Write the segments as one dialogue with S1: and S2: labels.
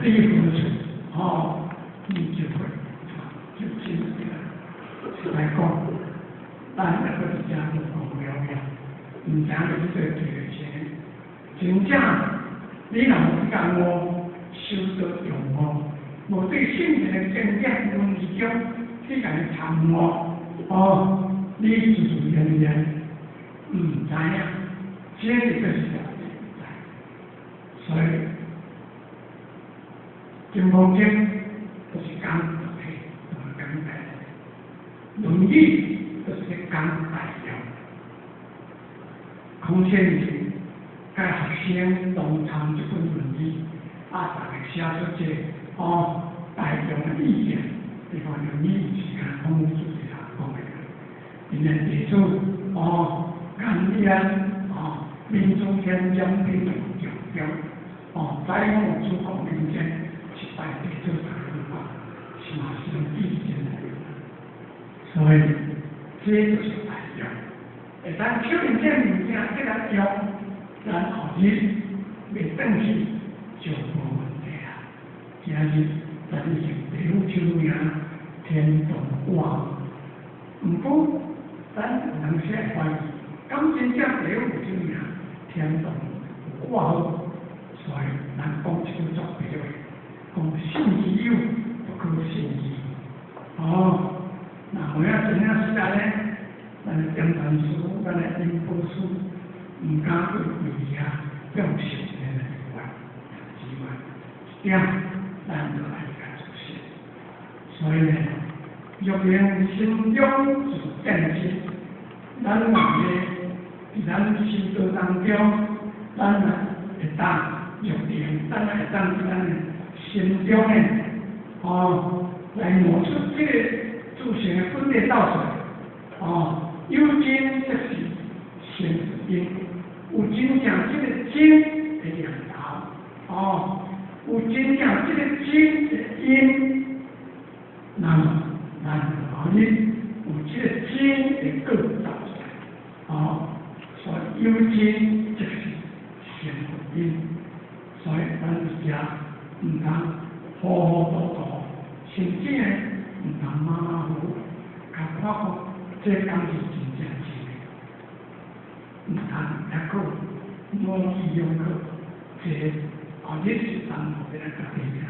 S1: 彼何處？哦，你就會就真對。實在講，咱抑閣佇遮無講了了，毋知影欲去做對錢。真正，你若無去共悟，修道用悟，無對聖賢的經典論語中去共伊參悟，哦，你自自然然毋知影，這個就是所以，金剛經就是講道理，就是講大，論語就是講大用。孔先生佮學生同參這本論語，啊，逐个寫出這個哦大眾的意見，你看論語是講孔子是講的，𪜶的弟子哦，顏淵哦，閔子騫講評中中，哦，宰牧諸葛明謙是拜弟子逐个講，是嘛是用意見來的，所以這就是大用。會當手面這物件這個用，咱後日袂轉去就無問題啊。今日咱已經地府秋名天道掛，毋過咱有當時會懷疑，敢真正地府秋名天道掛好？所以咱講一句作白話，講信其有，不可信其無。哦，那有影真正實在呢？咱的點傳師，咱的引寶師，毋敢對跪遐表示咱的願之外，一點咱就愛共自信。所以呢，若用心中自見識，咱若咧佇咱修道當中，咱若會當若定，咱會當佇咱的心中呢，哦，來悟出這個自性的本體道出來，哦，有真則是成因，有真正這個真的念頭，哦，有真正這個真的因，那麼咱就可以有這個真的果走出來，哦，所以有真則是成因，所以咱佇遮毋通糊糊塗塗，甚至呢毋通馬馬虎虎，較看講這敢是真正真的，毋通抑閣無記用閣，這後日是耽誤咱家己爾，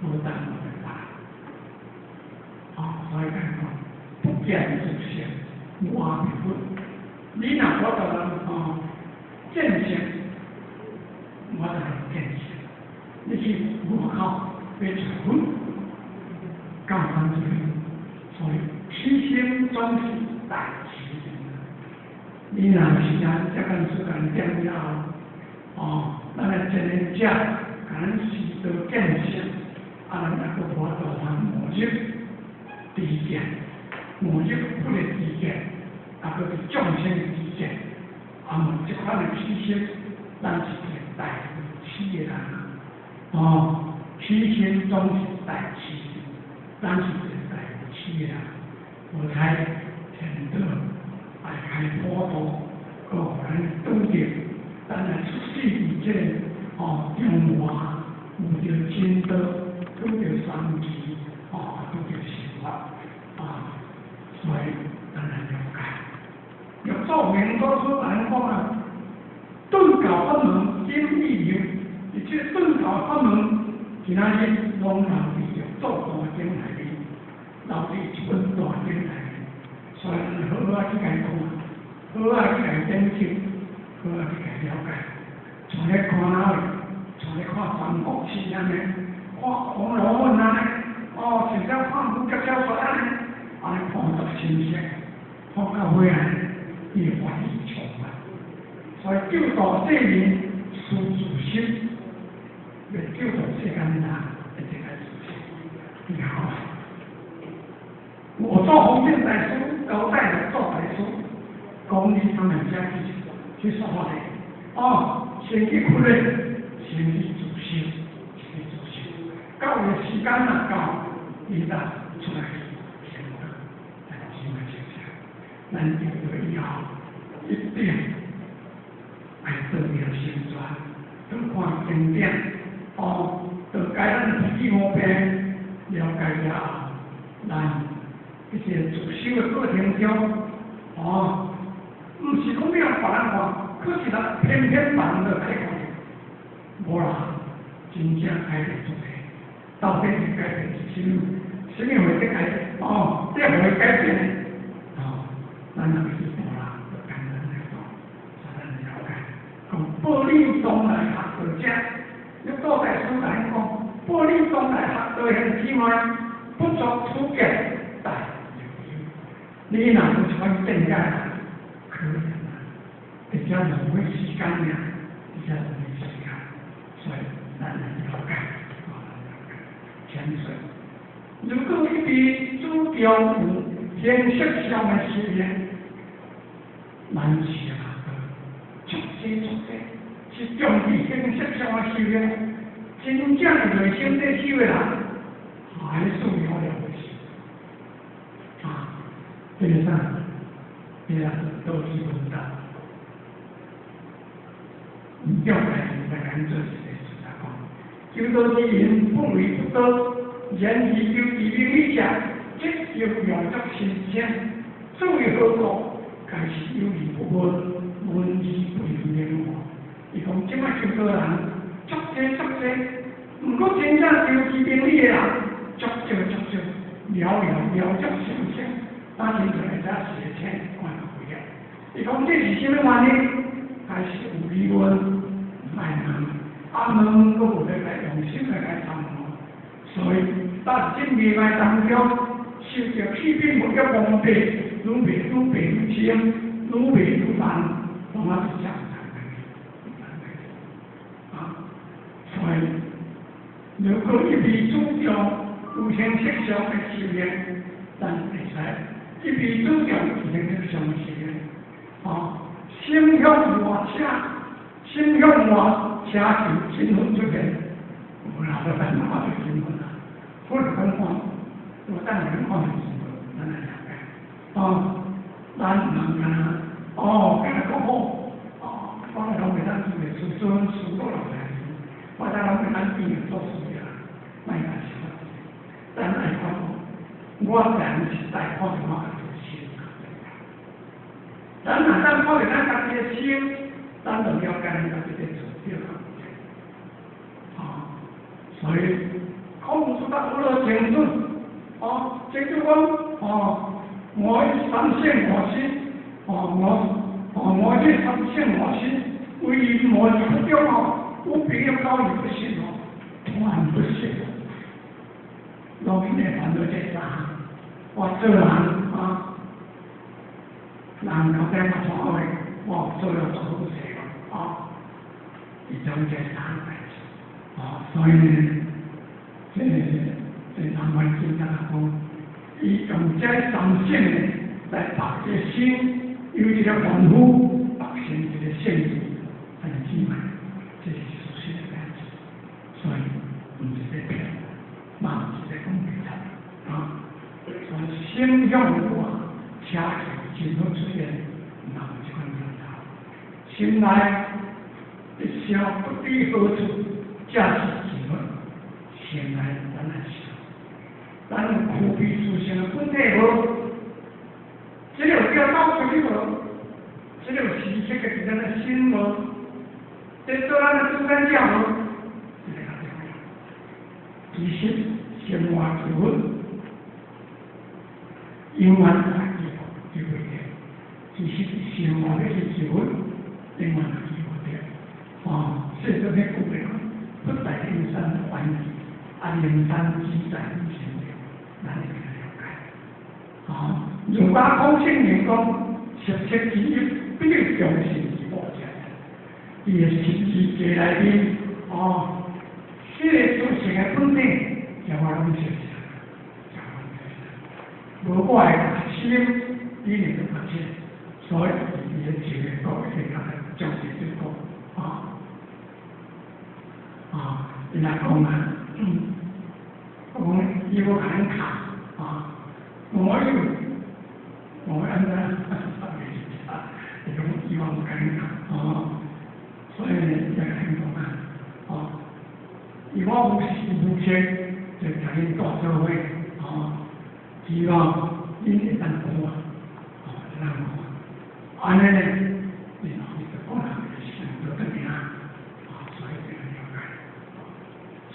S1: 無耽誤別人。哦，所以講不見自性，無阿彌佛。你若無法度哦見性，我就見性。你去外口欲揣佛，敢有通做？所以起心總是大事。你若有時間，這間時間點了後，哦，咱的前人者，共咱修道見性，啊，咱抑閣無法度通悟入知見，悟入佛的知見，啊，閣是眾生的知見，啊，無這款的起心，咱是一個大愚癡的人。哦，起心總是大癡，咱是一個大愚癡的人。無彩天道愛開普度，閣予咱拄著，咱來出世佇這個哦中華，有著真道，拄著三智，哦，拄著善法，啊，所以咱來了解。六祖明祖師來講啊，頓教法門真義流，而且頓教法門，今仔日攏留佇六祖壇經內面，留佇這本大經內面，所以咱好好去共講，好好去共研究，好好去共了解。像咧看哪位，像咧看三國志按呢，看紅樓夢按呢，哦，甚至看武俠小說按呢，按呢看足深色，看到尾啊，伊會歡喜充滿。所以救度世人須自心，欲救度世間人，一定愛自心。你看，我做弘淨大師，交代六祖大師，講你他們家去說話咧，哦，先去苦練，先去自修，先去自修，到有時間若到，你才出來行道，來怎麼正常？咱得到以後，一定愛多念心傳，多看經典，哦，多佮解咱自己毛病，了解了後，咱這些自修的過程中，哦，毋是講欲予別人看，可是咱偏偏別人就來看，無啦，真正改變出來，到底是改變是啥物？啥物會得改變？哦，這會改變的，哦，咱若是大人，就簡單來講，使咱了解，講報理當來學道者，你古代書來講，報理當來學道行之外，不作處見，大有有。你若有這款境界，可憐啊，會遮浪費時間爾，會遮浪費時間，所以咱來了解，哦，了解，謙遜。如果一邊主張有形色上的修煉，咱是啊，足濟足濟，是重視形色上的修煉，真正內心在修的人，還是了了不起。啊，這個啥？這個都是問答。你了解來咱做一個事來講，求道之人不為不道，然而求其明理者，則要妙足深淺，所謂何故？皆是有疑不問，聞而不能明。伊講這擺求道人足濟足濟，毋過真正求其明理的人，足少足少，寥寥寥足深淺，咱現在會使寫淺看就會了。伊講這是啥物原因？還是有疑問，毋愛問，啊問閣無咧來用心來來參悟，所以當這迷茫當中，受著欺騙物嘅蒙蔽，愈迷愈白愈深，愈迷愈難，攏仔是這樣啊，所以如果一邊主張有形色相的修煉，咱會使一邊主張有形色相的修煉，啊，心向外車，心向外車求身份出現，無啦，無咱看著身份啦，佛肯看，我等下看著身份，咱來了解。哦，咱毋通干焦，哦，干焦講好，哦，我來講袂當做的師尊師母老師，我當攏袂當變做事啊，莫甲想，咱愛看，我人是在看著我家己的心。咱若當看著咱家己的心，咱就了解咱家己在做對毋對？啊，所以孔子他學了精準，哦，精準講，哦，我三省吾身，哦，我，哦，我去三省吾身，為無而不忠哦，有朋友交而不信哦，斷不信。路邊的煩惱這三項，我做人啊，人頭頂嘛錯的，我做了做好勢啊，伊將這三項代誌，啊，所以呢，這南懷真正講，伊用這三省呢來縛這心，有一個凡夫縛成一個聖智，很姊妹，這是事實的代誌，所以毋是咧騙，嘛毋是咧講假啊。所以心向外，車求真好出現，毋通有這款念頭。心內一想不知何處，才是真好。先來咱來想，咱有苦悲自性的本體無？這個有叫走出去無？這個有時刻佇咱的心無？這做咱的主宰者無？這個較重要。其實生活求佛，永遠來求求袂著。其實生活咧是求佛，永遠來求袂著。哦，世尊彼句話講，不在靈山遠去，啊，靈山只在汝心中，咱會來了解。啊，儒家孔聖人講，十七之一，必須重視之無者。伊的十字架內面，哦，這個自性的本體，將我攏熟悉，將我攏熟悉。無我的心，一定都不見，所以伊的一個國一個將這個啊啊，伊來講啊，講伊無肯卡啊，我有，我按怎，伊講伊話無肯卡啊，所以呢，伊肯講啊，哦，伊因為我無時無刻就共恁帶做伙，哦，希望恁會當看，哦，會當看，按呢呢，你若去就講人的時間就轉去啊，哦，所以這個了解，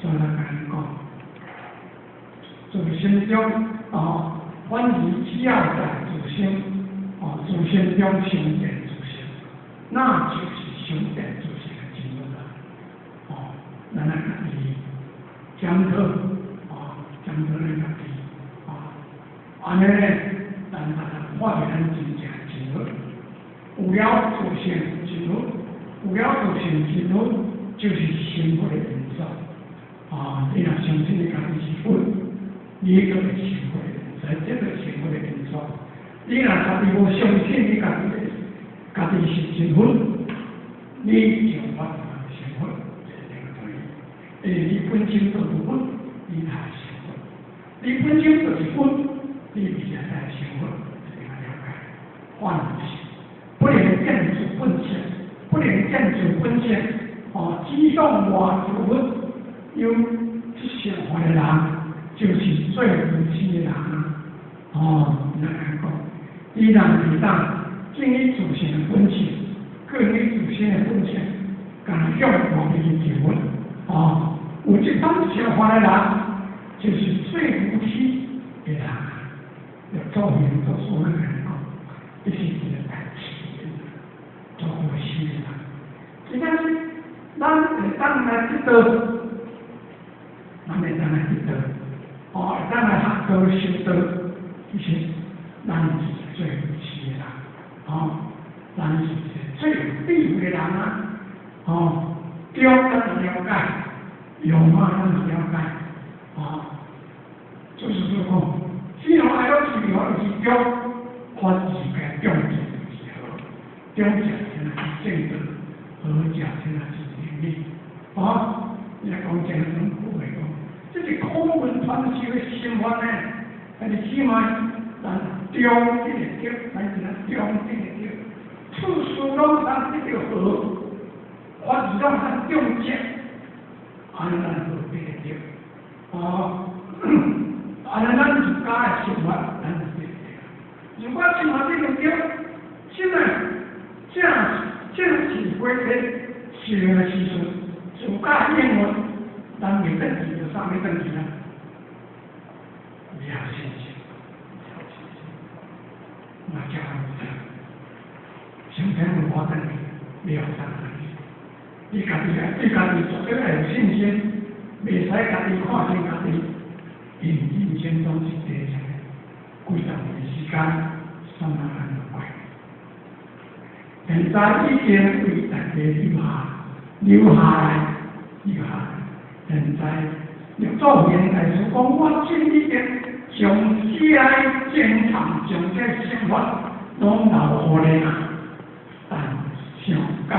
S1: 所以咱共恁講，自心中，哦，反而只要在自心，哦，自心中相見自性，那就是相見自性的真如啦，哦，咱來家己檢討，哦，檢討咱家己，哦，按呢呢，咱才能發現咱真正真如，有了自性真如，有了自性真如，就是成佛的因素。啊，你若相信你家己是佛，你就會成佛的因素，這個成佛的因素。你若家己無相信你家己，家己是真佛，你就無法度成佛，這個道理。因為你本身就是佛，你才成佛。你本身就是佛，你未會使成佛，這個了解。反而是不能見自本性，不能見自本性，哦，只向外求佛，有這想法的人，就是最無知的人啊！哦，咱來講，伊若會當敬於自性的本性，敬於自身的本性，敢向外面去求佛，哦，有這種想法的人，就是最無知的人。要做人做事來講，這是一個大事，做好事的人。今仔日咱會當來得道，咱會當來得道，哦，會當來學道修道，其實咱是最無知的人，哦，咱是最有智慧的人啊，哦，對，咱了解，有嘛咱了解，哦，就是說講，只要愛樂是好是中，凡是個中正就是好，中正才是正道，好正才是真理，哦，你講這個種苦話講，這是苦悶傳授的心法呢，但是起碼咱中得會對，咱是咱中得會對，處事攏通得著好，凡事攏通中正，按呢咱好得會對，哦，按呢咱自家的生活，咱就得對。如果生活得著對，這個正正是過去修的時陣，自家應運，咱袂轉去就啥物轉去啊？了信心，了信心，那叫成天有我轉去，沒有啥轉去。你家己啊，對家己絕對愛有信心，袂使家己看輕家己，因為人生總是短暫的，幾十年時間，剎那間就過。現在已經為大家留下，留下來，留下來。現在六祖慧能大師講，我真已經將這個正常，將這個生活攏留予你啊。但想到，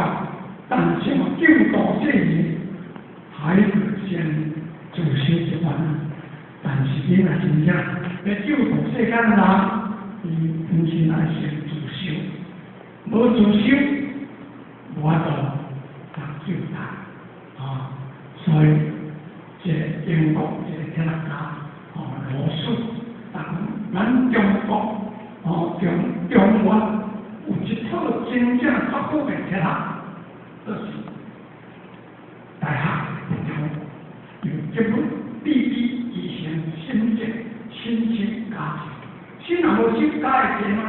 S1: 但想救度世人，還得先自修一番。但是你若真正欲救度世間人，伊本身愛先自修，無自修，無法度通救他。啊，所以這個英國這個哲學家哦羅素，當咱中國哦中中原有一套真正足好的哲學，就是大學的中有這本弟弟醫生心靜心修加持，心若無修加會濟嗎？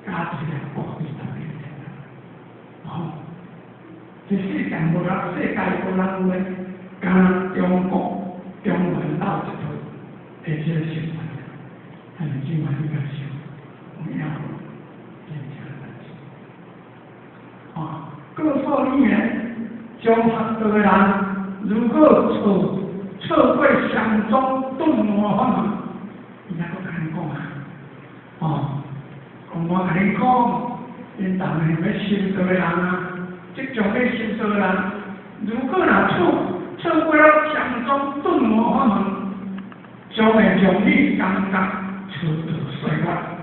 S1: 加持了國地特別濟。哦，這世間無人，世界無人有的，敢中國中原鬥一套的這個想法，但是這擺你較想，有影無？真正代誌。啊，告訴你們，將學道的人，如果錯錯過禪宗頓悟法門，伊猶閣共你講啊，哦，講我共你講，𪜶逐个欲修道的人啊，這種欲修道的人，如果若錯錯過了禪宗頓悟法門，將會讓你感覺蹉跎歲月。